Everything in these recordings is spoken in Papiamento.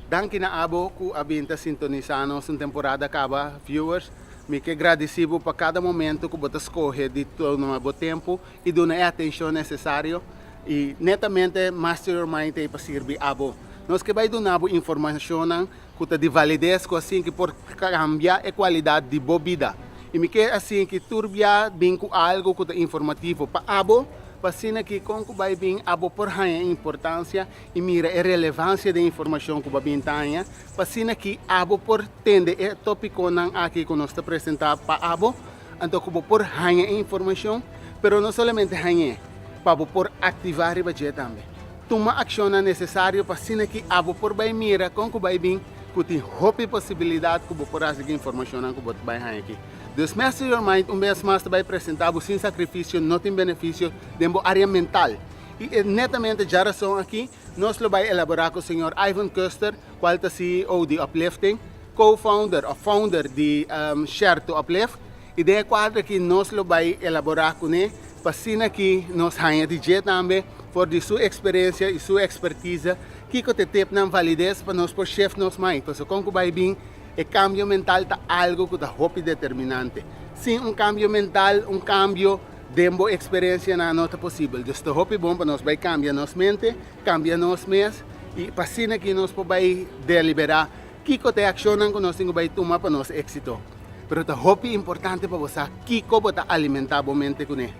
Danki na abo ku a bin ta sintonisá nos un temporada kaba, viewers. Mi ke gradisí bo pa kada momento ku bo ta skohe di tuma bo tempu i duna e atenshon nesesario. I netamente Master Your Mind ta ei pa sirbi abo. Nos ke bai duna bo informashonnan ku ta di valides ku asin ki por kambia e kualidat di bo bida. I mi ke asin ki tur bia bin ku algu ku ta informativo pa abo, pa asina ki kon ku bai bin abo por haña e importansia i mira e relevansia den informashon ku bo a bin ta haña, pa asina ki abo por tende e topikonan aki ku nos ta presentá pa abo, anto ku bo por haña e informashon, pero no solamente hañ'é, pa bo por aktivá riba dje tambe. Tuma akshonnan nesesario pa asina ki abo por bai mira kon ku bai bin ku tin hopi posibilidat ku bo por hasi ku informashonnan ku bo ta bai haña aki. Dus Master Your Mind un bes mas ta bai presentá bo sin sakrifisio no tin benefisio den bo área mental. I e netamente djarason aki nos lo bai elaborá ku señor Ivan Kuster, kual ta CEO di Uplifting, co-founder òf founder di Share to Uplift. I den e kuadro aki nos lo bai elaborá kuné pa asina ki nos haña di dje tambe for di su eksperensia i su ekspertise kiko ta e tipnan valides pa nos por shift nos mind. Pasobra kon ku bai bin e kambio mental ta algu ku ta hopi determinante. Sin un kambio mental, un kambio den bo eksperensianan no ta posibel. Dus ta hopi bon pa nos bai kambia nos mente, kambia nos mes i pa asina ki nos por bai deliberá kiko ta e akshonnan ku nos tin ku bai tuma pa nos éksito. Pero ta hopi importante pa bo sa kiko bo ta alimentá bo mente kuné.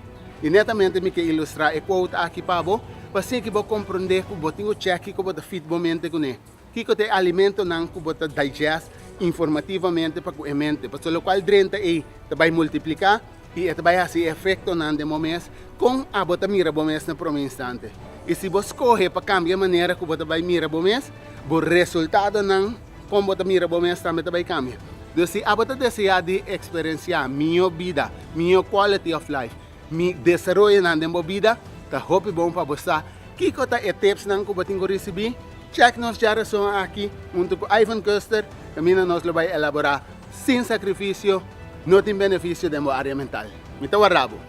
I netamente mi ke ilustrá e quote aki pa bo, pa asina ki bo komprondé ku bo tin ku chèk kiko bo ta fit bo mente kuné. Kiko ta e alimentonan ku bo ta digest informativamente pa ku e mente? Pasobra lokual drenta ei ta bai multipliká i e ta bai hasi e efektonan den bo mes kon abo ta mira bo mes na promé instante. I si bo skohe pa kambia e manera ku bo ta bai mira bo mes, bo resultadonan kon bo ta mira bo mes tambe ta bai kambia. Dus si abo ta deseá di eksperensiá mihó bida, mihó quality of life, Mi desaroyonan den bo bida ta hopi bon pa bo sa kiko ta e tipsnan ku bo tin ku risibí. Check nos djarason aki huntu ku Ivan Kuster kaminda nos lo bai elaborá sin sakrifisio no tin benefisio den bo área mental. Mi ta warda bo.